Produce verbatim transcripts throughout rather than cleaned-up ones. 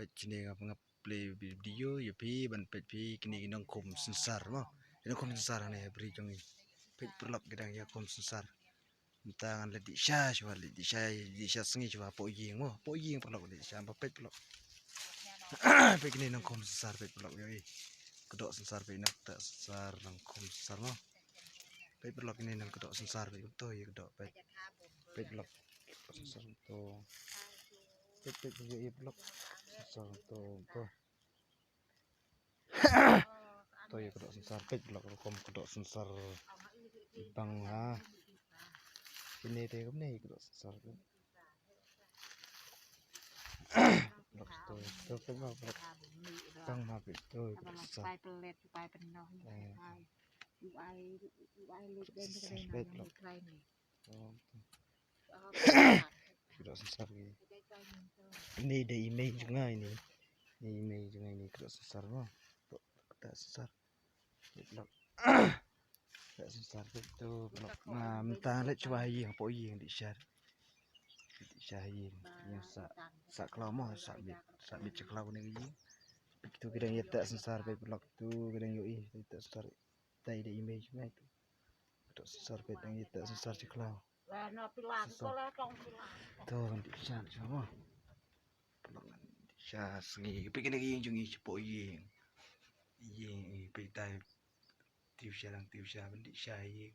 Peit shane nga, nga play video ïa phi ban peit phi kine ki nongkhum synsar mo. Ki nongkhum synsar hangne ha bri jong ngi. Peit paralok ki dang ïa khum synsar. Mynta ngan leit dih sha shuwa, leit dih sha, dih sha sngi shuwa hapoh ïing mo. Hapoh ïing paralok leit dih sha, ba peit paralok. Peit kine nongkhum synsar, peit paralok ïohi. Kdoh synsar, peit nongkta synsar, nongkhum synsar mo. Peit paralok kine nongkdoh synsar, peit kumto ïa kdoh, peit. Peit paralok. Synsar kumto. Peit, peit, peit, peit paralok. Synsar kumto, kumto. To ïa kdoh synsar, peit paralok rukom kdoh synsar. Bang ha. Kine te kumne kdoh synsar. Paralok to, to peit ma paralok. Bang ma peit to kdoh synsar. Eh. Kdoh synsar peit paralok. Kdoh synsar ki. Ini dei i mei jong nga ini. Ini i mei jong nga ini kdoh synsar mo. Kdoh synsar. Peit paralok. Kdoh synsar peit to paralok. Nga mynta leit shuwa ha ïing, hapoh ïing dih sha. Dih sha ha ïing. Ïing sah, sah khlaw mo, sah miet, sah miet sha khlaw kane ka ïing. Peit to ki dang ïa kta synsar peit paralok to ki dang ïohi, ïa kta synsar. Tai dei i mei jong nga to. Kdoh synsar peit dang ïa kta synsar sha khlaw. Synsar. To ngan dih sha sha mo. Paralok ngan dih sha sngi. Peit kane ka ïing jong ngi shapoh ïing. Ïing peit tai. Tiew sha, dang tiew sha ban dih sha ïing.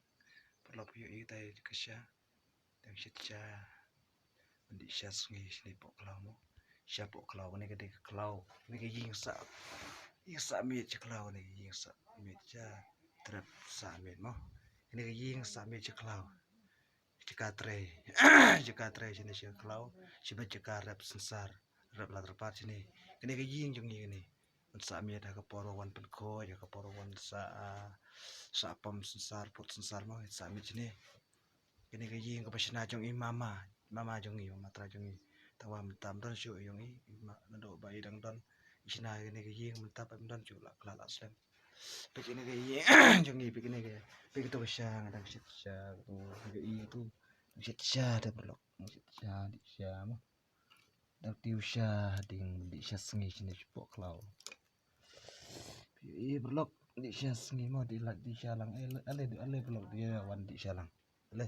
Paralok ïohi tai ka sha. Dang shet sha. Ban dih sha sngi shane poh khlaw mo. Sha poh khlaw kane ka dei ka khlaw. Kane ka ïing sah. Ïing sah miet sha khlaw kane ka ïing sah miet sha. Trep sah miet mo. Kane ka ïing sah miet sha khlaw. Jaka trei. Jaka trei shane sha khlaw. Shiba jaka rep synsar. Rep la tyrpad shane. Kane ka ïing jong ngi kane. Ban sah miet ha ka por wan pynkhuid, ha ka por wan sah, ah, sah pom synsar, put synsar mo, sah miet shane. Kane ka ïing kaba shna jong i mama, mama jong i, mama trai jong i. Tangba mynta ym don shuh jong i, i ma, naduh ba i dang don. I shna kane ka ïing mynta pat ym don shuh la, la, la slem. Peit kane ka ïing jong i, peit kane ka, peit kato ka sha, nga dang shet sha, kato ka ïing kato. Dang shet sha te paralok, dang shet sha, dih sha mo. Dang tiew sha, dang dih sha sngi shane shapoh khlaw. Phi ïohi paralok, dih sha sngi mo, dih la, dih sha lang, ale, ale, ale paralok, dih wan dih sha lang. Ale.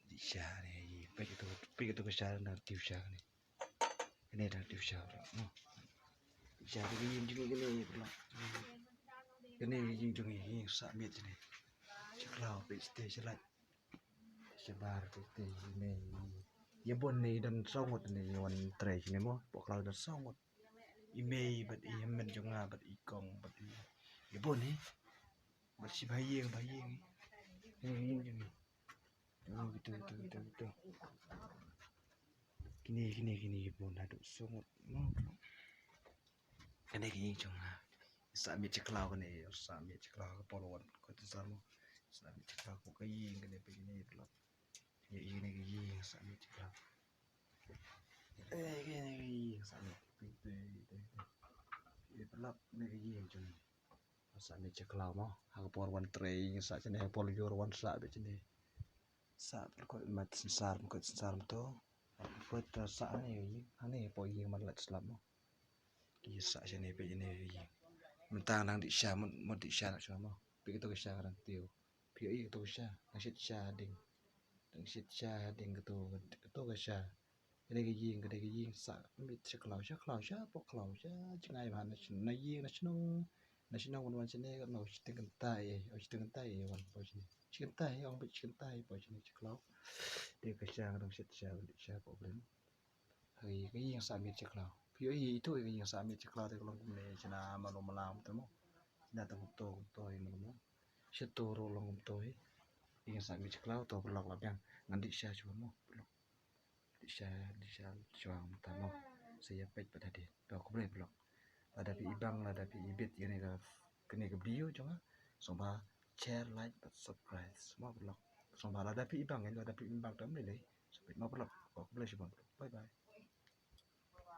Dih sha ne, peit kato, peit kato ka sha dang tiew sha ne. Kane dang tiew sha paralok mo. Dih sha kane ïing jong ngi kane paralok. Kane ïing jong ngi, ïing sah miet shane. Sha khlaw peit shatei sha lait. Shabar te te ne. Ïa bun ne don saw ngut ne ïa wan trei shane mo. Poh khlaw don saw ngut. I mei bad i hynmen jong nga bad i kong bad i. Ïa bun ne. Bad shi ba ïing ba ïing. Ïing ïing jong ngi. Oh, gitu, gitu, gitu, gitu. Kine, kine, kine, ïa bun haduh saw ngut mo. Kane ka ïing jong nga. Sah miet sha khlaw kane, sah miet sha khlaw ka por wan khuid synsar mo. Sah miet sha khlaw ka ïing kane peit kane paralok. Ïa kane ka ïing sah miet sha khlaw. Eh, kane ka ïing sah miet. Peit, peit, peit. Ïa paralok kane ka ïing jong nga. Sah miet sha khlaw mo. Ha ka por wan trei sah shane, ha ka por lyiur wan sah beit shane. Sah pyrkhat mat synsar, mat synsar mo to. Pyrkhat sah hangne ïing, hangne hapoh ïing man lait slap mo. Ki sah shane peit shane ïing. Mynta nang dih sha, mut, mut dih sha na sha mo. Peit kato ka sha ka dang tiew. Phi ïohi kato ka sha, dang shet sha ding. Dang shet sha ding kato, kato ka sha. Kane ka ïing, kane ka ïing sah miet sha khlaw, sha khlaw, sha poh khlaw, sha jngai bha na shnong, na ïing na shnong. Na shnong wan wan shane, kano shiteng kyntai, oh shiteng kyntai wan poh shane. Shi kyntai, ong beit shi kyntai poh shane sha khlaw. Te ka sha ka dang shet sha, dih sha poh blem. Hei, ka ïing sah miet sha khlaw. Phi ïohi itu ka ïing sah miet sha khlaw te ka long kumne shna malu malam te mo. Shna te kumto kumto ïa malu mo. Shato ruh long kumto hi. Ïing sah miet sha khlaw to paralok la biang. Ngan dih sha shuwa mo paralok. Dih sha, dih sha shuwa mynta mo. Sa ïa peit pat hadien. To khublei paralok. Lada phi ibang, lada phi ibit ïa kane ka, kane ka video jong nga. Sngewbha share, like bad subscribe mo paralok. Sngewbha lada phi ibang, lada phi ibang te ym lei lei. Sa peit mo paralok. To khublei shibun. Bye bye.